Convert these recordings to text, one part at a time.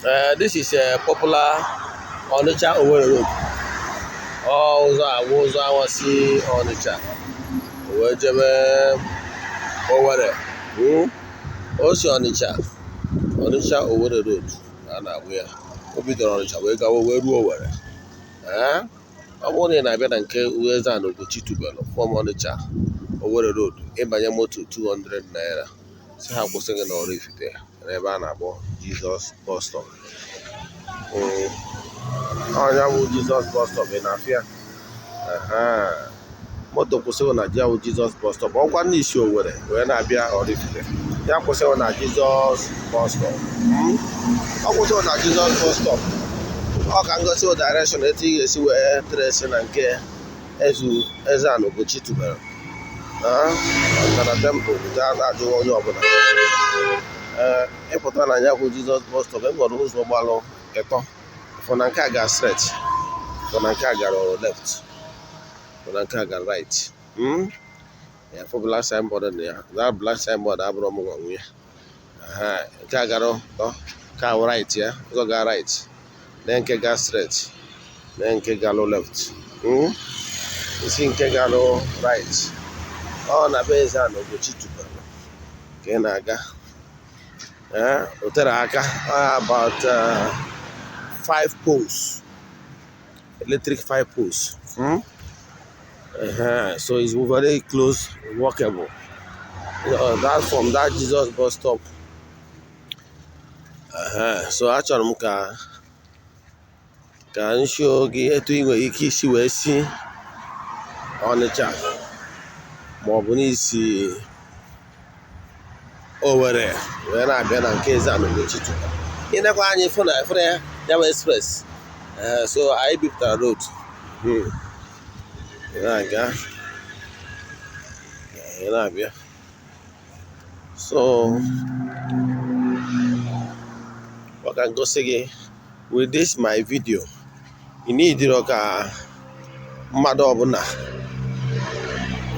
This is a popular Onitsha Owerri Road. Ọ ụzọ awụ ụzọ awa si Onitsha wee jebe Owerri. O si Onitsha, Onitsha Owerri Road a na-agụ ya. O bidoro Onitsha wee gawa wee ruo Owerri. Ee, ọ bụrụ na ị na-abịa na nke Eze-Ana Ugochi tubelu from Onitsha Owerri Road, ịbanye moto 200 naira, si ha kwụsị gị na Oraifite n'ebe a na-akpọ Jesus bus stop. Ọnya bụ Jesus bus stop ị na-afịa. Moto kwụsịrị na ya bụ Jesus bus stop. Ọkwa ndị isi Owerri wee na-abịa Oraifite, ya kwụsịrị na Jesus bus stop. Ọ kwụsịrị na Jesus bus stop. Ọ ka ngosi direction etu ị ga-esi wee trace na nke Eze-Ana Ugochi tubelu na temple gaa na-ajụghị onye ọbụla. Ee, ịpụta na ya bụ Jesus bus stop, e nwere ụzọ gbalụ ịtọ. Fọ na nke a ga straight, fọ na nke a gara left, fọ na nke a gara right. Ya fọ black signboard na ya. That black signboard abụrụ m nwa nwunye. Nke a gara tọ, nke a right, ya ụzọ ga right, na nke ga straight, na nke galụ left. Isi nke galụ right, ọ na be Eze-Ana Ugochi tubelu ka ị na-aga. Ee, o tere aka about five poles, electric five poles. So it's very close, walkable. That from that Jesus bus stop. So achọrọ m ka m show gị etu ị nwere ike isi wee si Ọnịcha maọbụ n'isi Owerri wee na-abịa na nke Eze-Ana Ugochi tubelu. Ịnekwa anya ịfụ na ịfụ na ya, ya bụ express. Ee, so anyị bipụtara road. Ị na-aga, ị na-abịa. So ọ ka ngosi gị with this my video, ị need ka mmadụ ọbụla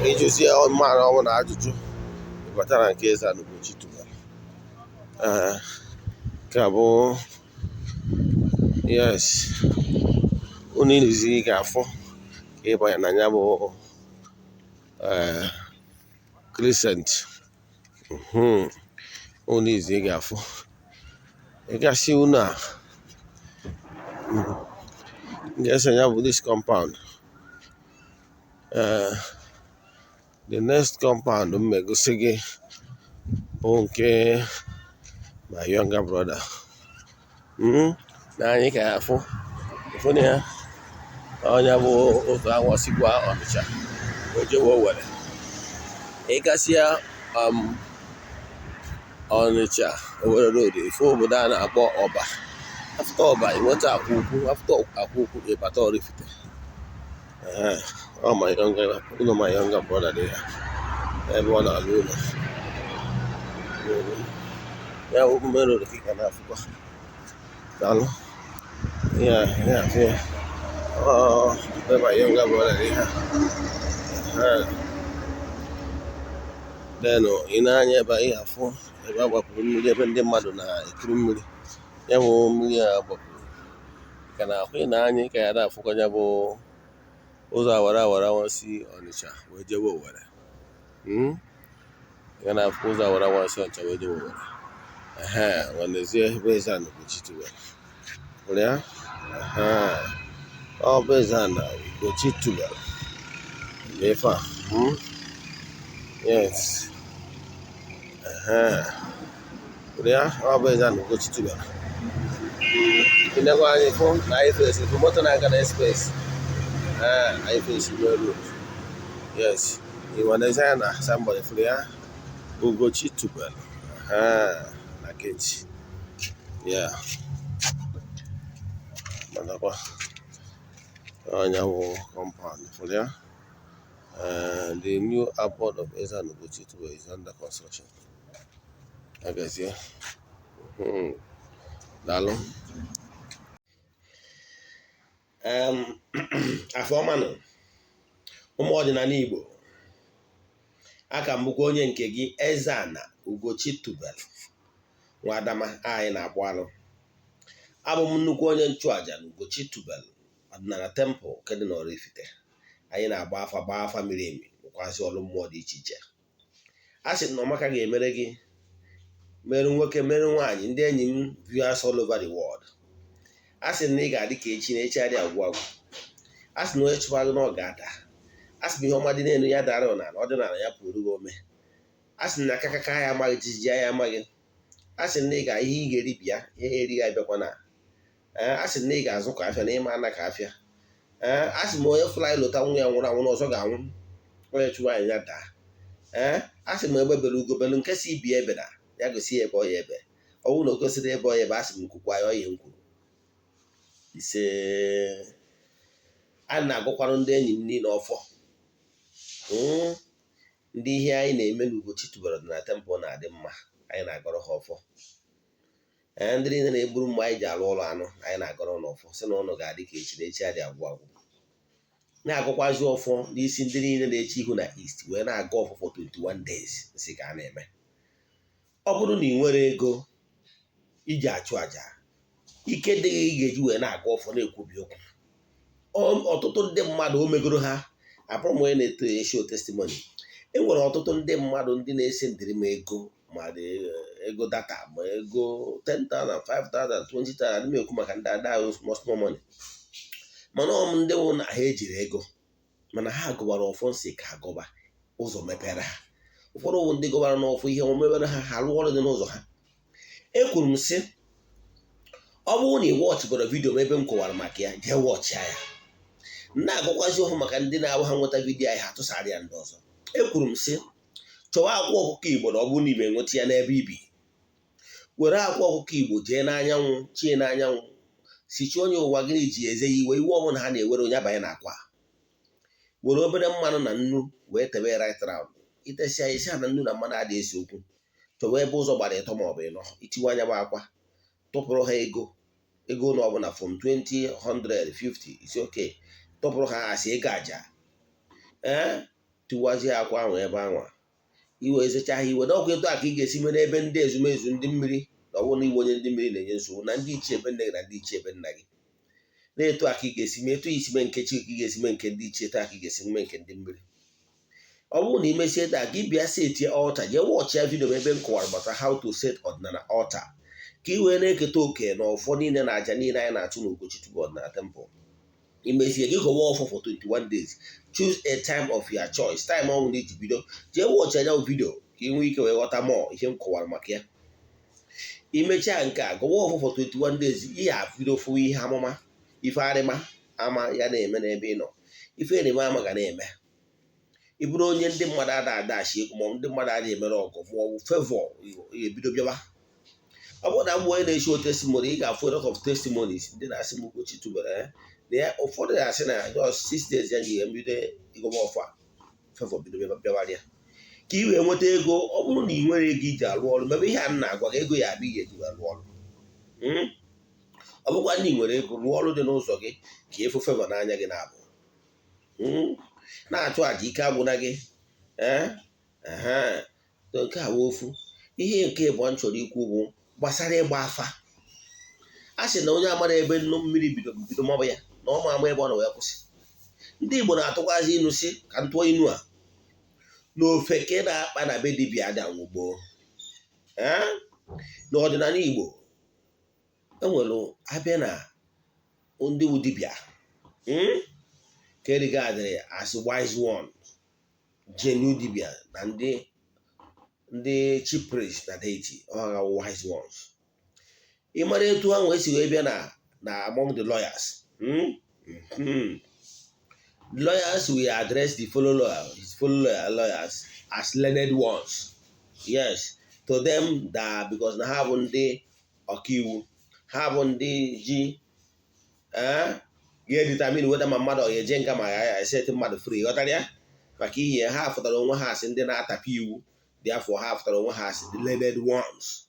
ịjụzie mmadụ ọbụla ajụjụ ịbata na nke Eze-Ana Ugochi tubelu. Ee, nke a bụ, yes, unu izizi ị ga-afụ ka ịbanye na ya bụ ee crescent. Unu izizi ị ga-afụ, ị gasị unu a m ga-ese ya bụ this compound. Ee, the next compound m egosi gị bụ nke my younger brother. Na anyị ka ya afụ ịfụ na ya onye bụ ụzọ anwasikwa Ọnịcha ojewe Owerri. Ịgasịa Ọnịcha Owerri Road, ife obodo a na-akpọ Ọba. After Ọba, ịnweta Akwa Ukwu. After Akwa Ukwu, ịbata Oraifite. Ee, ọ my younger ụlọ, my younger brother dị ya ebe ọ na-alụ ụlọ ya bụ main road ka ị ga na-afụkwa. Daalụ. Ya ya afụ ya, ọ ebe my younger brother dị ha. Ee, then ị na-anya ebe ị ga-afụ ebe a gbapụrụ mmiri, ebe ndị mmadụ na-ekuru mmiri. Ya bụ mmiri a gbapụrụ ka na-ahụ. Ị na-anya ka ya na-afụkwa ya bụ ụzọ awara awara nwa si Ọnịcha wee jewe Owerri. Ya na-afụ ụzọ awara awara si Ọnịcha wee jewe Owerri. Ehe, nwanezie ebe Eze-Ana Ugochi tubelu. Hụrụ ya? Ehe, ọ bụ Eze-Ana Ugochi tubelu ife a. Yes, ehe, hụrụ ya? Ọ bụ Eze-Ana Ugochi tubelu. Inekwa anyị fụ na anyị face fụ moto na-aga na express. Ee, anyị face main road. Yes, ị nwanezi anya na signboard, fụrụ ya, Ugochi tubelu. Ehe, na gate ya manakwa ọnya wụ compound, fụrụ ya. The new airport of Eze-Ana Ugochi tubelu is under construction. Agazie. Daalụ. Afọ ọmanụ, ụmụ ọdịnala Igbo. Aka m bụkwa onye nke gị, Eze-Ana Ugochi tubelu nwa Adama. Anyị na-akpụ alụ. Abụ m nnukwu onye nchụàjà na Ugochi Tubelu Ọdịnala Temple nke dị n'Oraifite. Anyị na-agba afa, gbaa afa miri emi, rụkwazị ọrụ mmụọ dị iche iche. A sị na ọmaka ga-emere gị, mere nwoke, mere nwaanyị, ndị enyi m, viewers all over the world. A sị na ị ga-adị ka echi, na echi adị agwụ agwụ. A sị na onye chụwa gị na ọ ga-ada. A sị na ihe ọma dị n'elu ya dara n'ala, ọdịnala ya pụrụ gị ome. A sị na akakaka ya amaghị, jijiji ya amaghị. A sị na ị ga ihe ị ga-eri bịa, ihe eri ya abịakwa na. Ee, a sị na ị ga-azụ ka afịa na ịma ana ka afịa. Ee, a sị m onye fly lota nwa ya nwụrụ anwụ na ọzọ ga-anwụ. Onye chụwa anyị ya daa. Ee, a sị m egbe bere, ugo belu, nke si ibi ebe na ya gosi ya ebe ọ ya ebe. Ọ bụrụ na o gosiri ebe ọ ya ebe, a sị m nkwukwa ya ọ ihe m kwuru. Ise. A na-agụkwarụ ndị enyi m niile ọfọ, ndị ihe anyị na-eme n'Ugochi Tubelu Ọdịnala Temple na-adị mma, anyị na-agọrọ ha ọfọ. Ee, ndị niile na-egburu mgbe anyị ji alụ ụlọ anụ, anyị na-agọrọ n'ọfọ, sị na ụnụ ga-adị ka echi, na echi adị agwụ agwụ. Na-agụkwazi ọfọ n'isi ndị niile na-eche ihu na East wee na-aga ọfọ for 21 days nsị ka a na-eme. Ọ bụrụ na ị nwere ego iji achụ àjà, ike dịghị ị ga-eji wee na-aga ọfọ, na-ekwubi okwu, ọtụtụ ndị mmadụ o megoro ha. Abụrụ m onye na-eto show testimony. E nwere ọtụtụ ndị mmadụ ndị na-ese ndịrị m ego, ma ego data, ma ego 10,000, 5,000, 20,000. Adị m ekwu maka ndị ada ahụ small small money, mana ọ ndị wụ na ha ejiri ego, mana ha gụbara ọfọ nsị ka agụba ụzọ mepere ha. Ụfọdụ wụ ndị gụbara n'ọfọ, ihe mebere ha, ha rụọ ọrụ dị n'ụzọ ha. Ekwuru m sị, ọ bụrụ na ị watchịgoro video m ebe m kọwara maka ya, jee watchịa ya. Na-agụkwazi ọhụ maka ndị na-abụ ha nweta video anyị, ha tụsara ya ndị ọzọ. Ekwuru m sị, chọwa akwa ọkụkọ Igbo, na ọ bụrụ na ime nweta ya n'ebe ibi, were akwa ọkụkọ Igbo jee n'anyanwụ, chie n'anyanwụ, sichi onye ụwa gịnị ji eze ya iwe, iwe ọbụla ha na-ewere onye abanye na akwa. Were obere mmanụ na nnu wee tebe right round. Itesịa isi ha na nnu na mmanụ adịghị esi okwu. Chọwa ebe ụzọ gbara ịtọ maọbụ ịnọ, itiwe anya bụ akwa, tụpụrụ ha ego, ego na ọbụla from 20, 100, 50 isi oke, tụpụrụ ha asị ego aja. Ee, tiwazie akwa ahụ ebe ahụ, iwe ezecha ha iwe. N'ọkwa etu a ka ị ga-esi mere ebe ndị ezumezu ndị mmiri, na ọ bụrụ na iwe onye ndị mmiri na-enye nsogbu, na ndị ichie ebe nne gị na ndị ichie ebe nna gị, na-etu a ka ị ga-esi mee. Etu isi mee nke chi ka ị ga-esi mee nke ndị ichie, etu a ka ị ga-esi mee nke ndị mmiri. Ọ bụrụ na imesie taa, ka ị bịa setie altar, jee watchịa video ebe m kọwara gbasara how to set ọdịnala altar, ka ị wee na-eketa oke na ọfọ niile na aja niile anyị na-achụ n'Ugochi Tubelu Ọdịnala Temple. Imezie gị, gọwa ọfọ for 21 days. Choose a time of your choice, time ọnwụ na iji bido. Jee watch anya video ka ị nwee ike wee ghọta mọọ ihe m kọwara maka ya. Imechaa nke a, gọwa ọfọ for 21 days, ihe a bido fụwa ihe amụma, ife arịma ama ya na-eme n'ebe ị nọ, ife ịrịba ama ga na-eme. Ị bụrụ onye ndị mmadụ ada adachi ego, ma ndị mmadụ adịghị emere ọgụ, ma ọ bụ favor ebido bịawa. Ọ bụrụ na m bụ onye na-eshi testimony, ị ga-afụ a lot of testimonies ndị na-asị m Ugochi Tubelu na ya. Ụfọdụ na-asị na just 6 days ya ji mbido ịgọba ọfọ a, favor bido bịawarị ya. Ka ị wee nweta ego, ọ bụrụ na ị nwere ego iji arụ ọrụ, mebe ihe a m na-agwa gị, ego ya abịa ihe eji wee rụọ ọrụ. Ọ bụkwa ndị nwere ego, rụọ ọrụ dị n'ụzọ gị ka ịfụ favor n'anya gị na-abụ na-achụ àjà, ike agwụna gị. Ee, nke a wụ ofu ihe. Nke ịbụọ m chọrọ ikwu bụ gbasara ịgba afa. A sị na onye amara ebe nnu mmiri bido bido mabụ ya, na ọ ma ama ebe ọ nọ wee kwụsị. Ndị Igbo na-atụkwazị inu si ka ntụọ inu a na ofeke na-akpa na be dibịa ada nwụgboo. N'ọdịnala Igbo, enwere abịa na ndị wu dibịa ka regarded as wise one, genuine dibịa, na ndị chief priest na deity, ọ wise ones. Ị mara etu ahụ esi wee bịa na among the lawyers, Lawyers will address the fellow lawyer, his fellow lawyers as learned ones. Yes, to them that, because na ha bụ ndị ọkaiwu, ha bụ ndị ji ga-edetermine whether ma mmadụ ọ ga-eje nga, ma ya eset mmadụ free. Ghọtara ya? Maka ihe ha fụtara onwe ha asị ndị na-atapị iwu, therefore ha fụtara onwe ha asị the learned ones.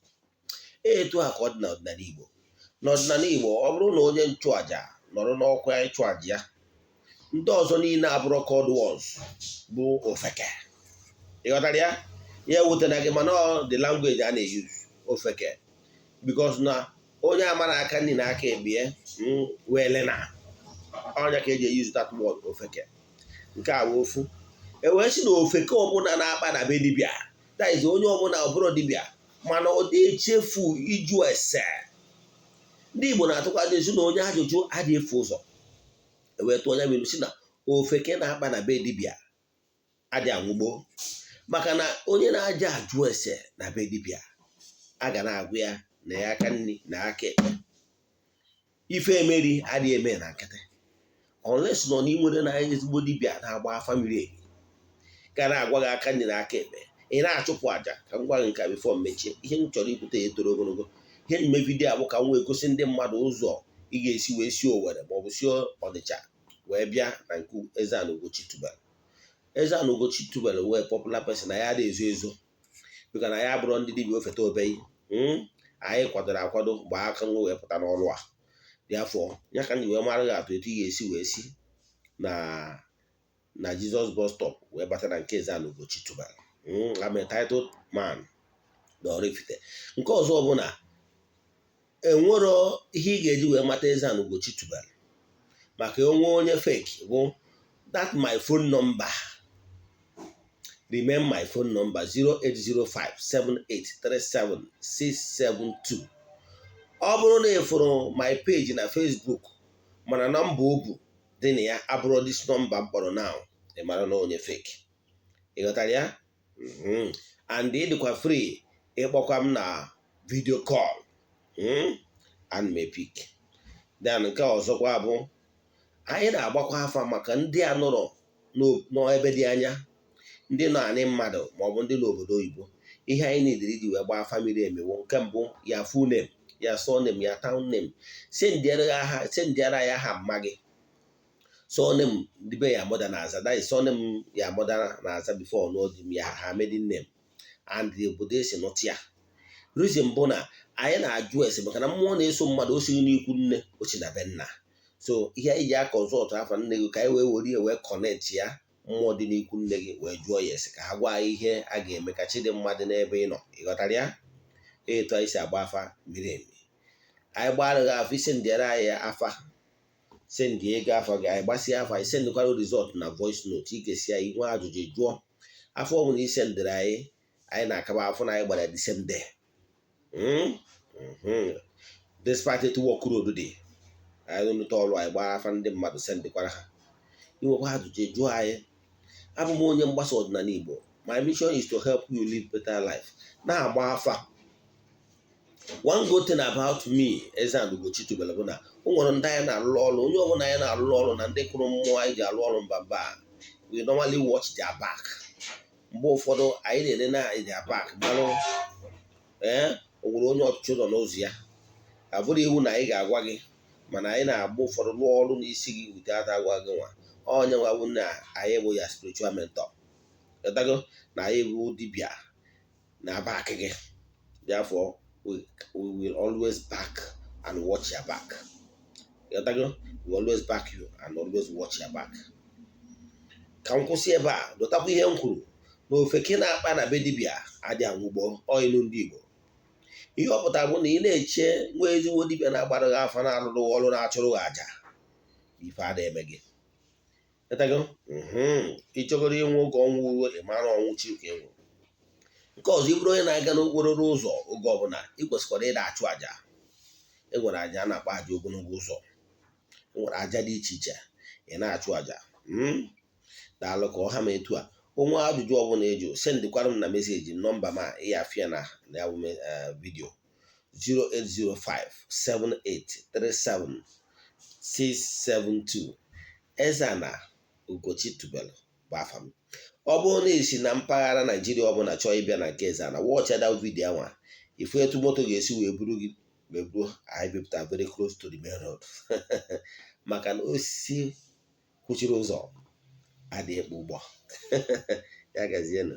Etu a ka ọ dị n'ọdịnala Igbo. N'ọdịnala Igbo, ọ bụrụ na onye nchụaja nọrọ n'ọkwa ịchụ aja ya, ndị ọzọ niile abụrụ called ones bụ ofeke. Ịghọtara ya? Ya ewutena gị, mana ọ the language a na-use, ofeke, because na Onye amara aka nri na aka ekpe wee na ọnya ka eji use that word ofeke. Nke a bụ ofu. E wee sị na ofeke ọbụla na-akpa na be dibịa, that is, onye ọbụla ọbụrụ dibịa mana ọ dị echefu ịjụ ese. Ndị Igbo na-atụkwa ezi na onye ajụjụ adịghị efu ụzọ. Ewee tụọ onye bụ si na ofeke na-akpa na be dibịa adị anwụgbo, maka na onye na-aja ajụ ese na be dibịa, a ga na-agụ ya na ya aka nri na aka ekpe. Ife emeri adịghị eme na nkịtị, unless nọ n'inwere na ezigbo dibịa na-agba afa miri emi ga na-agwa gị aka nri na aka ekpe, ị na-achụpụ àjà. Ka m gwa gị nke a before mechie. Ihe m chọrọ ikwute ya toro ogologo. Ihe mme video a bụ ka m wee gosi ndị mmadụ ụzọ ị ga-esi wee si Owerri maọbụ si Ọnịcha wee bịa na nke Eze-Ana Ugochi Tubelu. Eze-Ana Ugochi Tubelu wee popular person na ya adịghị ezo ezo, bika na ya abụrụ ndị dibịa ofeta obeyi. Anyị kwadoro akwado gbaa aka nwa wee pụta n'ọrụ a dị afọ ya ka m ji wee mara gị atụ etu ị ga-esi wee si na Jesus Bus Stop wee bata na nke Eze-Ana Ugochi Tubelu. I'm a titled man na Oraifite. Nke ọzọ bụ na enwero ihe ị ga-eji wee mata Eze-Ana Ugochi Tubelu maka onwe onye fake bụ that my phone number remain my phone number, 08057837672. Ọ bụrụ na ị fụrụ my page na Facebook mana nọmba obu dị na ya abụrụ this number m kpọrọ now, ị mara na onye fake. Ị ghọtara ya? And ị dịkwa free ịkpọkwa m na video call and may pick. Then nke ọzọkwa bụ anyị na-agbakwa afa maka ndị a nọrọ n'ebe dị anya, ndị nọ anị mmadụ maọbụ ndị n'obodo oyibo. Ihe anyị nidiri iji wee gbaa afa miri emi wụ nke mbụ, ya full name, ya surname, ya town name. Sendịara ya aha mma gị, surname ndị be ya mother na-aza, that is surname ya mother na-aza before n'odi ya, ha maiden name and obodo esi nụta ya. Reason bụ na anyị na-ajụ ese maka na mmụọ na-eso mmadụ o sighi n'ikwu nne, o si na be nna. So ihe anyị ji a-consult afa nne gị ka anyị wee were ya wee connect ya mmụọ dị n'ikwu nne gị, wee jụọ ya ese ka ha gwa anyị ihe a ga-eme ka chi dị mma dị n'ebe ị nọ. Ị ghọtara ya? Etu anyị si agba afa miri emi. Anyị gbara gị afa, isi ndịara anyị afa, sendị ego afa gị, anyị gbasịa afa, anyị sendịkwara result na voice note. Ị ga-esi anyị nwee ajụjụ jụọ afọ ọbụla i sendịrị anyị, anyị na-akaba afọ na anyị gbara the same day, despite etu work road dị. Anyị rụta ọrụ anyị, gbara afa ndị mmadụ, sendịkwara ha. Inwekwa ajụjụ jụọ anyị. Abụ m onye mgbasa ọdịnala Igbo. My mission is to help you live better life. Na-agba afa. One good thing about me, Eze-Ana Ugochi Tubelu, bụ na o nwere ndị anyị na-alụ ọrụ. Onye ọbụla anyị na-alụ ọrụ na ndị kụrụ mmụọ anyị ji alụ ọrụ mba mba, we normally watch their back. Mgbe ụfọdụ anyị na-ene na their back marụ ee o nwere onye ọchụchụ nọ n'ụzọ ya. Abụrụ iwu na anyị ga-agwa gị, mana anyị na-agba ụfọdụ rụọ ọrụ n'isi gị without agwa gị. Nwa onye nwa bụ na anyị bụ ya spiritual mentor. Ịtago na anyị bụ dibịa na back gị. Therefore we will always back and watch your back. Ịtago? We always back you and always watch your back. Ka m kwụsị ebe a. Dọtakwa ihe m kwuru na ofeke na-akpa na be dibịa adị anwụgbọ ọilu ndị Igbo. Ihe ọ pụtara bụ na ị na-eche nwa ezigbo dibịa na-agbara gị afa, na-alụrụ ọrụ, na-achụrụ gị àjà, ife a na-eme gị. Ịtago? Ịchọgoro ịnwụ oge ọnwụ ruo, ị mara ọnwụ chi ka ịnwụ. Nke ọzọ, ịbụrụ onye na-aga n'okporo ụzọ oge ọbụla, ị kwesịkwara ịda achụ àjà. E nwere àjà a na-akpọ àjà ogologo ụzọ, e nwere àjà dị iche iche ị na-achụ àjà. Daalụ ka ọ ha ma etu a. Onwe ajụjụ ọbụla ịjụ, sendịkwara m na message nọmba ma ị afịa na ya bụ video, 08057837672. Eze-Ana Ugochi Tubelu bụ afa m. Ọ bụrụ na esi na mpaghara Naijiria ọbụla chọọ ịbịa na nke Eze-Ana, watch that video anwa, ifu etu moto ga-esi wee buru gị wee buru anyị bipụta very close to the main road, maka na osisi kwuchiri ụzọ adịghị ekpo ụgbọ ya. Gazienụ.